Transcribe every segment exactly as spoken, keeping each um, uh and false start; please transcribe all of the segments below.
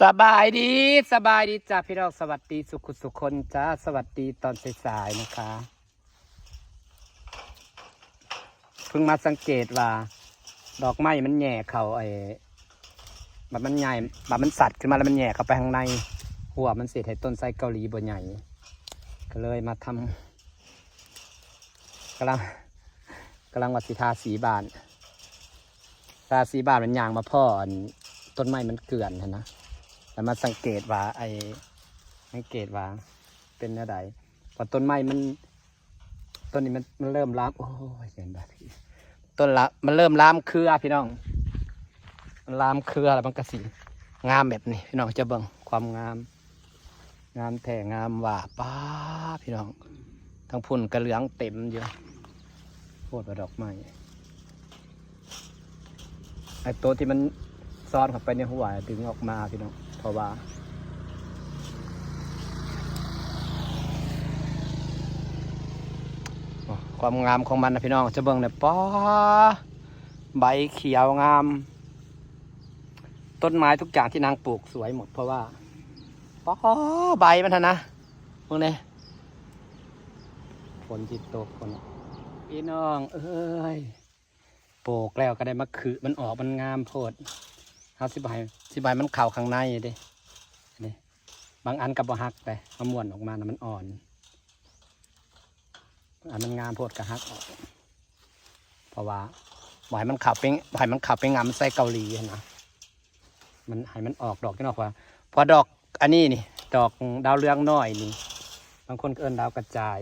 สบายดี สบายดีจ้าพี่น้อง สวัสดีสุขุสุคนจ้า สวัสดีตอนสายๆนะคะ เพิ่งมาสังเกตว่า ดอกไม้มันแหย่เข้าไอ้บัดมันใหญ่บัดมันสัดขึ้นมาแล้วมันแหย่เข้าไปข้างใน หัวมันสิเฮ็ดให้ต้นไทรเกาหลีบ่ใหญ่ ก็เลยมาทำกำลังกำลังว่าสิทาสีบ้าน ทาสีบ้านมันย่างมาพ้ออันต้นไม้มันเกื่อนหั้นนะ แล้วมาสังเกตว่าไอ้สังเกตว่าเป็นแนวใด พอต้นไม้มัน ต้นนี้มันมันเริ่มลาม โอ้ยเห็นบ่ ต้นละมันเริ่มลามเครือพี่น้อง มันลามเครือแล้วมันก็สิงามแบบนี้ พี่น้องจะเบิ่งความงาม งามแท้งามว่า ป๊าดพี่น้อง ทั้งพุ่นกะเหลืองเต็มอยู่ โพดว่าดอกไม้ ไอ้ตัวที่มันซ่อนเข้าไปในหัวดึงออกมาพี่น้อง เพราะว่า อ๋อ ความงามของมันนะพี่น้อง จะเบิ่งเนี่ย ป๊าด ใบเขียวงาม ต้นไม้ทุกอย่างที่นางปลูกสวยหมด เพราะว่า ป๊าด ใบมันหั้นนะ เบิ่งเนี่ย ฝนสิตก ฝน พี่น้องเอ้ย ปลูกแล้วก็ได้มาคือมันออก มันงามโพด เฮาสิบ่ให้ สิบ่ให้มันเข้าข้างในเด้ นี่ บางอันก็บ่หักเด้ เฮาม้วนออกมานะมันอ่อน อันมันงามโพดก็หักออก เพราะว่าบ่ให้มันเข้าไป บ่ให้มันเข้าไปงำไทรเกาหลีหั้นนะ มันให้มันออกดอกจักหน่อย เพราะว่า เพราะดอกอันนี้นี่ ดอกดาวเรืองน้อยนี่ บางคนก็เอิ้นดาวกระจาย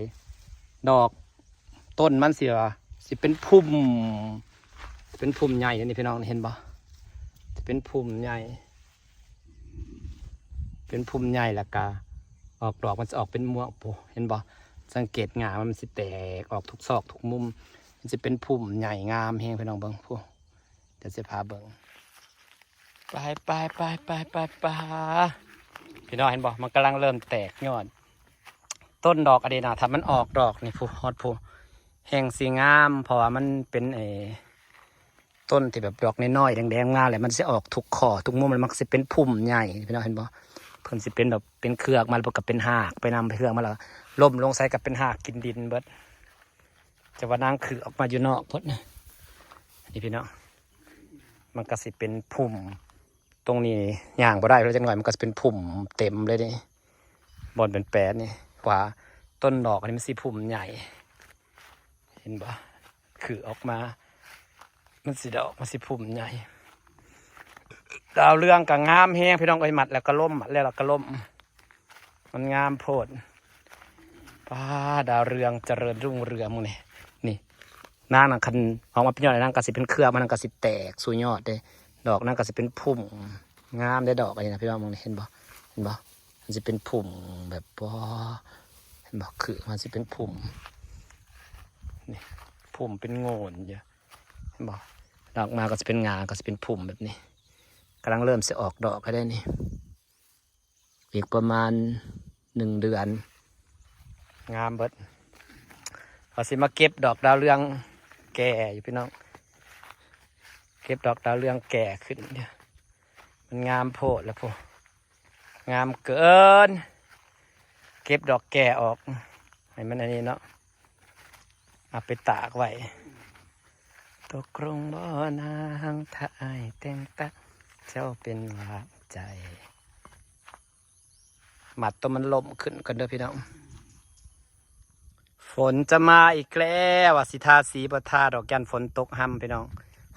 ดอกต้นมันสิว่า สิเป็นพุ่ม เป็นพุ่มใหญ่นี่พี่น้อง เห็นบ่ สิเป็นพุ่มใหญ่ เป็นพุ่มใหญ่แล้วก็ ออกดอกมันสิออกเป็นม่วง โอ้ เห็นบ่ สังเกตง่ามันสิแตกออกทุกซอกทุกมุม มันสิเป็นพุ่มใหญ่งามแฮงพี่น้องเบิ่ง โอ้ เดี๋ยวสิพาเบิ่ง ไป ไป ไป ไป ไป ไป พี่น้องเห็นบ่ มันกำลังเริ่มแตกยอด ต้นดอกอันนี้นะ ถ้ามันออกดอกนี่ ผู้ ฮอดผู้ แฮงสิงาม เพราะว่ามันเป็น เออ ต้นที่แบบดอกน้อยๆ แดงๆ มาแล้วมันสิออกทุกข้อทุกมุม มันมักสิเป็นพุ่มใหญ่ พี่น้องเห็นบ่ เพิ่นสิเป็นแบบเป็นเครือออกมา แล้วก็เป็นหากไปนำ เครือออกมาแล้วล้มลงใส่ก็เป็นหากกินดินเบิด จะว่านางคือออกมาอยู่นอกพุ้นนะ นี่พี่น้อง มันก็สิเป็นพุ่ม ตรงนี้ย่างบ่ได้แล้วจักหน่อย มันก็สิเป็นพุ่มเต็มเลยนี่ บ่อนเป็นแปดนี่ ว่าต้นดอกอันนี้มันสิพุ่มใหญ่ เห็นบ่ คือออกมา มันสิดอก มันสิพุ่มใหญ่ ดาวเรืองก็งามแฮงพี่น้องเอ้ย มัดแล้วก็ล้ม มัดแล้วก็ล้ม มันงามโพด ป๊าด ดาวเรืองเจริญรุ่งเรืองมื้อนี้ นี่ นางนั่นคันออกมาเป็นยอดนางก็สิเป็นเครือ มันนางก็สิแตกสู่ยอดเด้ ดอกนางก็สิเป็นพุ่ม งามเด้ดอกอันนี้นะพี่น้อง มองนี่เห็นบ่ เห็นบ่ มันสิเป็นพุ่มแบบ บ่ เห็นบ่ คือมันสิเป็นพุ่ม นี่ พุ่มเป็นโงนอยู่ เห็นบ่ ดอกมาก็สิเป็นงา ก็สิเป็นพุ่มแบบนี้ กำลังเริ่มสิออกดอกก็ได้นี่ อีกประมาณหนึ่งเดือน งามเบิด เขาสิมาเก็บดอกดาวเรืองแก่อยู่พี่น้อง เก็บดอกดาวเรืองแก่ขึ้นอยู่ มันงามโพดแล้วพุ้น งามเกิน เก็บดอกแก่ออก ให้มันอันนี้เนาะ เอาไปตากไว้ ตกลงบ่นาง ถ้าอ้ายแต่งตั้งเจ้าเป็นหวานใจ มัดตัวมันล้มขึ้นก่อนเด้อพี่น้อง ฝนจะมาอีกแล้ว ว่าสิทาสีบ่ทาดอก ย่านฝนตกฮ่ำพี่น้อง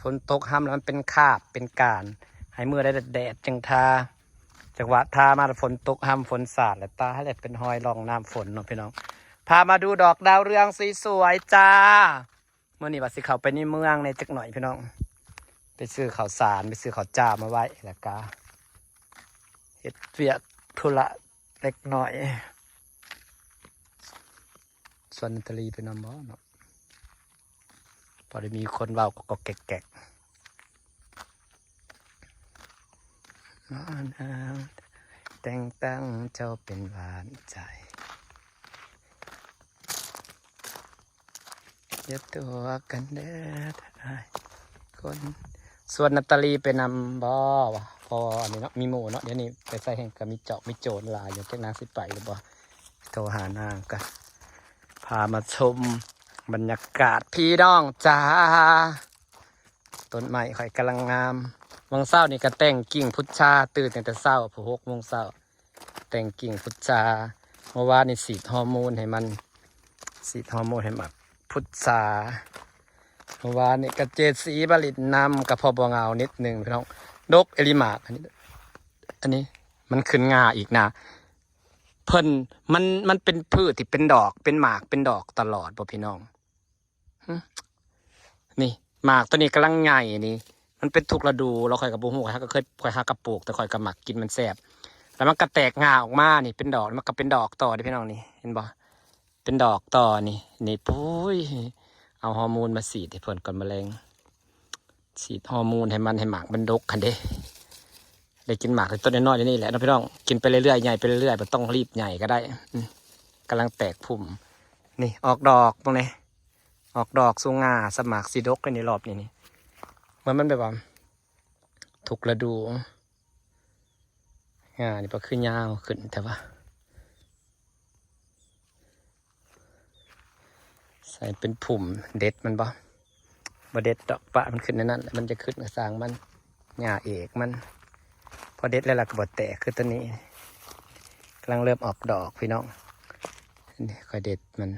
ฝนตกฮ่ำแล้วมันเป็นคราบเป็นก้าน ให้มื้อใดแดดๆ จั่งทา จังหวะทามาแล้วฝนตกฮ่ำ ฝนสาดแล้วตายแล้ว เป็นฮอยร่องน้ำฝนเนาะพี่น้อง พามาดูดอกดาวเรืองสวยๆจ้า มื้อนี้ว่าสิเข้าไปในเมืองแหน่จักหน่อยพี่น้อง ไปซื้อข้าวสาร ไปซื้อข้าวเจ้ามาไว้ แล้วก็เฮ็ดเวียกธุระเล็กน้อย ชวนนาตาลีไปนำบ่เนาะ พอได้มีคนเว้าก็ก็แก๊กๆ บ่นาง แต่งตั้งเจ้าเป็นหวานใจ อย่าตัวกันเด้อ ถ้าอ้ายคน ชวนนาตาลีไปนำบ่วะ ปออันนี้เนาะ มีหมู่เนาะ เดี๋ยวนี้ไปใส่แห่งก็มีจอกมีโจรหลายอยู่ จักนางสิไปหรือบ่ โทรหานางก็ พามาชมบรรยากาศพี่น้องจ้า ต้นไม้ข่อยกำลังงาม วังเช้านี่ก็แต่งกิ่งพุทรา ตื่นตั้งแต่เช้า พอหกโมงเช้า แต่งกิ่งพุทรา เมื่อวานนี่ฉีดฮอร์โมนให้มัน ฉีดฮอร์โมนให้หมากพุทรา เมื่อวานนี่ก็เจดสีมาหลิ้นนำ ก็พอบ่เหงานิดหนึ่งพี่น้อง ดกอีหลีหมาก อันนี้ อันนี้มันขึ้นงาอีกนะ เพิ่น มัน มันเป็นพืชที่เป็นดอก เป็นหมาก เป็นดอกตลอดบ่พี่น้อง หึ นี่ หมากตัวนี้กำลังใหญ่นี่ มันเป็นทุกฤดู แล้วข่อยก็บ่ฮู้ ข่อยก็เคย ข่อยหาก็ปลูก แต่ข่อยก็มักกิน มันแซ่บ แล้วมันก็แตกงาออกมานี่ เป็นดอก มันก็เป็นดอกต่อเด้อพี่น้องนี่ เห็นบ่ เป็นดอกต่อนี่ นี่ ปุ้ย เอาฮอร์โมนมาฉีดให้เพิ่นก่อน แมลง ฉีดฮอร์โมนให้มัน ให้หมากมันดกคันเด้ ได้กินหมากแต่ต้นน้อยๆนี่แหละเนาะพี่น้อง กินไปเรื่อยๆ ใหญ่ไปเรื่อยๆ บ่ต้องรีบใหญ่ก็ได้ อืม กำลังแตกพุ่ม นี่ ออกดอกพวกนี้ ออกดอกสูงงา สมัครสิดกเลยนี่ รอบนี้นี่ เหมือนมันแบบว่า ทุกฤดู งานี่ก็คือยาวขึ้น แต่ว่า ใส่เป็นพุ่ม เด็ดมันบ่ บ่เด็ดดอก ปะมันขึ้นในนั้นแหละ มันจะขึ้นกระสางมัน หญ้าเอกมัน พอเด็ดแล้วล่ะก็บ่แตก คือต้นนี้ กำลังเริ่มออกดอกพี่น้อง นี่ค่อยเด็ดมัน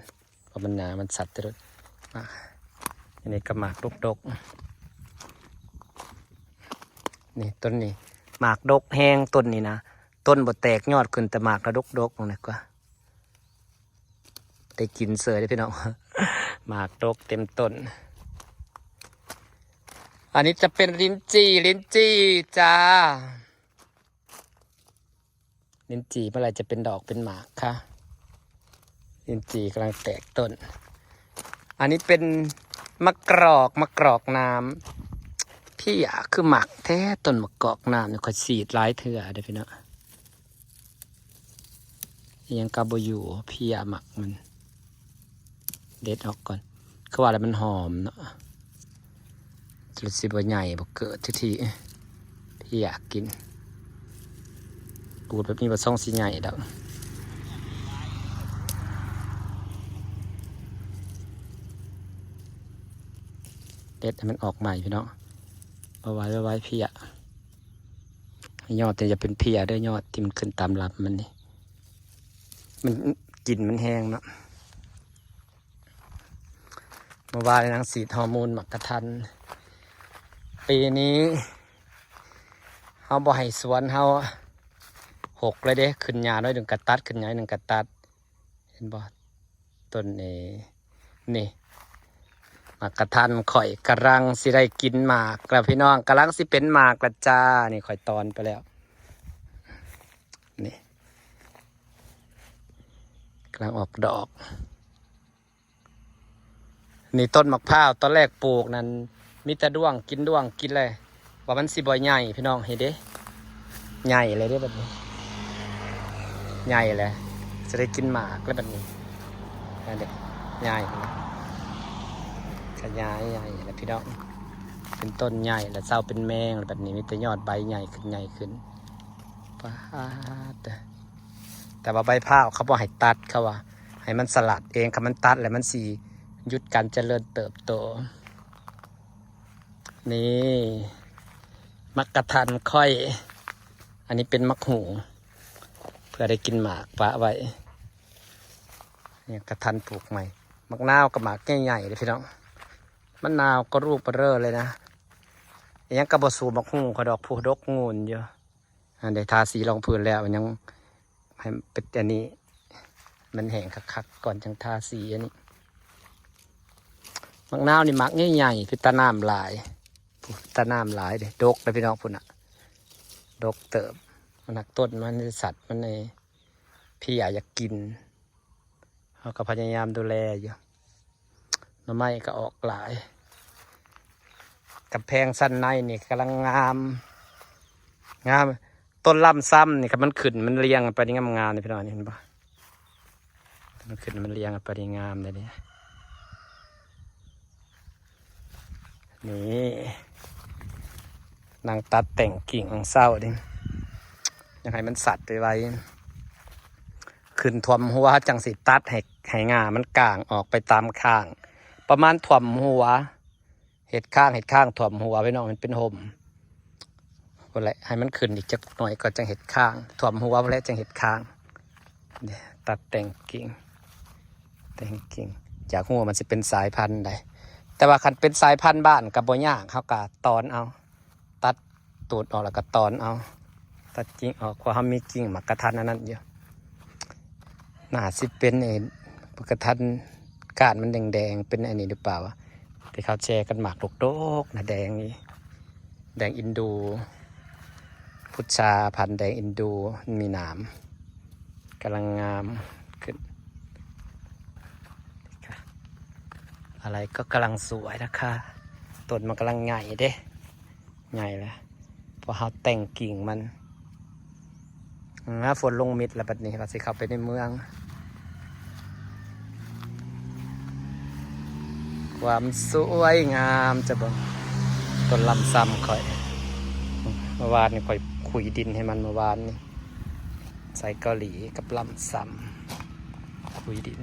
เพราะมันหนา มันสัตว์จะรุดมา อันนี้ก็หมากดกๆ นี่ต้นนี้ หมากดกแฮงต้นนี้นะ ต้นบ่แตก ยอดขึ้น แต่หมากละดกๆ ลงนะกว่า ได้กินเสยเลยพี่น้อง หมากดกเต็มต้น อันนี้จะเป็นลิ้นจี่ ลิ้นจี่จ้า ลิ้นจี่เมื่อไหร่จะเป็นดอกเป็นหมากคะ ลิ้นจี่กำลังแตกต้น อันนี้เป็นมะกรอก มะกรอกน้ำ เพี้ยคือหมากแท้ ต้นมะกรอกน้ำนี่ข่อยฉีดหลายเทื่อเด้อพี่น้อง อิหยังก็บ่อยู่ เพี้ยหมากมัน เด็ดออกก่อน คือว่าแล้วมันหอมเนาะ จะสิบ่ใหญ่บ่เกิดทีที เพี้ยกิน ปูดแบบนี้บ่ส่งสิใหญ่ดอก เด็ดให้มันออกใหม่พี่น้อง เอาไว้ เอาไว้เพี้ย ยอดนี่จะเป็นเพี้ยเด้อ ยอดที่มันขึ้นตามลำมันนี่ มัน กลิ่นมันแฮงเนาะ เมื่อวานนางฉีดฮอร์โมนหมากกะทัน ปีนี้เฮาบ่ให้สวนเฮาหกเลยเด้ ขึ้นหญ้าน้อยหนึ่งกะตัด ขึ้นหญ้าน้อยหนึ่งกะตัด เห็นบ่ ต้นนี้ นี่ หมากกะทันข่อยกำลังสิได้กินหมากแล้วพี่น้อง กำลังสิเป็นหมากแล้วจ้า นี่ข่อยตอนไปแล้ว นี่ กำลังออกดอก นี่ต้นมะพร้าว ตอนแรกปลูกนั้น มีแต่ด้วงกิน ด้วงกินเลย ว่ามันสิบ่ใหญ่พี่น้อง เห็นเด้ ใหญ่เลยเด้แบบนี้ ใหญ่เลย จะได้กินหมากแล้วแบบนี้ นั่นเด้ ใหญ่ ขยายใหญ่แล้วพี่น้อง เป็นต้นใหญ่แล้ว เซาเป็นแมงแล้วแบบนี้ มีแต่ยอดใบใหญ่ขึ้น ใหญ่ขึ้น ป๊าด แต่ว่าใบพร้าวเขาบ่ให้ตัด เขาว่า ให้มันสลัดเอง คันมันตัดแล้วมันสิหยุดการเจริญเติบโต นี่ หมากกะทันข่อย อันนี้เป็นหมากฮู เพื่อได้กินหมากปะไว้ นี่กะทันปลูกใหม่ หมากนาวกับหมากใหญ่ๆเลยพี่น้อง หมากนาวก็ลูกเบ้อเร่อเลยนะ ยังกะบ่สู้หมากฮูข่อยดอก ผู้ดกงูนอยู่ อันได้ทาสีรองพื้นแล้ว มันยังให้เป็นอันนี้ มันแห้งคักๆก่อนจังทาสีอันนี้ หมากนาวนี่หมากใหญ่ๆ เป็นตาน้ำหลาย เป็นตาน้ำหลายเด้ ดกเลยพี่น้อง พุ่นน่ะ ดกเติบ มันหักต้นมัน สัตว์มันใน เพี้ยอยากกิน เฮาก็พยายามดูแลอยู่ หน่อไม้ก็ออกหลาย กำแพงชั้นในนี่กำลังงาม งาม ต้นลำซ้ำนี่ครับ มันขึ้น มันเรียงไปนี่งามๆนี่พี่น้อง เห็นปะ มันขึ้น มันเรียงไปนี่งามเลยเนี่ย นี่ นางตัดแต่งกิ่งของเศร้าดิ อยากให้มันสัดไวๆ ขึ้นท่วมหัวจังสิตัดให้ให้ง่ามันกลางออกไปตามข้าง ประมาณท่วมหัว เห็ดข้างเห็ดข้างท่วมหัวไปเนาะ มันเป็นห่ม ก็แหละให้มันขึ้นอีกจักหน่อยก็จังเห็ดข้างท่วมหัวไปแล้วจังเห็ดข้างเนี่ยตัดแต่งกิ่ง แต่งกิ่ง จากหัวมันจะเป็นสายพันธุ์ใด แต่ว่าคันเป็นสายพันธุ์บ้านกับบ่ยากเขาก็ตอนเอา ตัดตูดออกแล้วก็ตอนเอา ตัดกิ่งออกเพราะเขามีกิ่งหมากกระทันอันนั้นอยู่ น่าสิเป็นไอ้หมากกระทันก้านมันแดงๆ เป็นอันนี้หรือเปล่าวะ ที่เขาแชร์กันหมากดกๆนะ แดงนี่ แดงอินดู พุทราพันธุ์แดงอินดู มันมีหนามกำลังงามขึ้น อะไรก็กำลังสวยนะคะ ต้นมันกำลังใหญ่เด้ ใหญ่แล้ว เพราะเขาแต่งกิ่งมัน อ่า ฝนลงมิดแล้วบัดนี้ ว่าสิเข้าไปในเมือง ความสวยงามจะบอก ต้นลำซำข่อย เมื่อวานนี่ข่อยขุยดินให้มัน เมื่อวานนี่ ใส่เกาหลีกับลำซำ ขุยดิน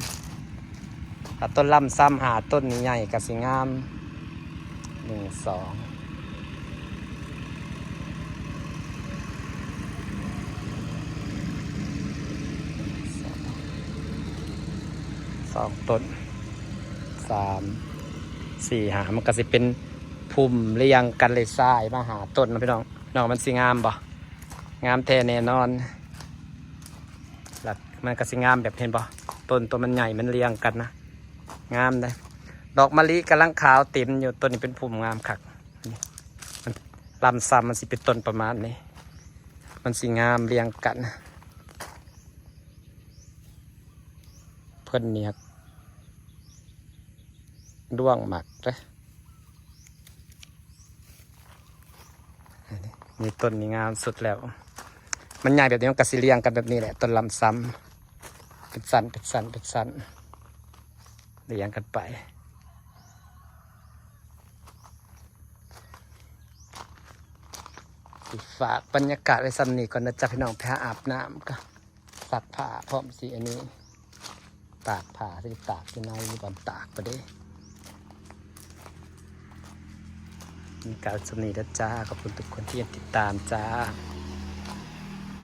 ถ้าต้นลำซำหาต้นนี้ใหญ่ก็สิงาม หนึ่ง สอง สองต้น สาม สี่ ห้า มันก็สิเป็นพุ่มเรียงกันเลย ซ้ายมาหาต้นนะพี่น้อง น้องมันสิงามบ่ งามแท้แน่นอน แล้วมันก็สิงามแบบ เห็นบ่ ต้นตัวมันใหญ่มันเรียงกันนะ งามเลย ดอกมะลิกำลังขาวเต็มอยู่ ต้นนี้เป็นพุ่มงามคัก นี่ มันลำซำมันสิเป็นต้นประมาณนี้ มันสิงามเรียงกัน เพิ่นเนี่ยด้วงหมากเด้อ นี่ต้นนี้งามสุดแล้ว มันใหญ่แบบนี้มันก็สิเรียงกันแบบนี้แหละ ต้นลำซำ เป็นสั้น เป็นสั้น เป็นสั้น เรียงกันไป ฝากบรรยากาศไว้ส่ำนี้ก่อนนะจ๊ะพี่น้อง ไปหาอาบน้ำก็ซักผ้าพร้อมสิ อันนี้ ตากผ้าสิตากที่ไหน อยู่บ่อนตากไปเด้ มีการส่ำนี้นะจ๊ะ ขอบคุณทุกคนที่ยังติดตามจ้า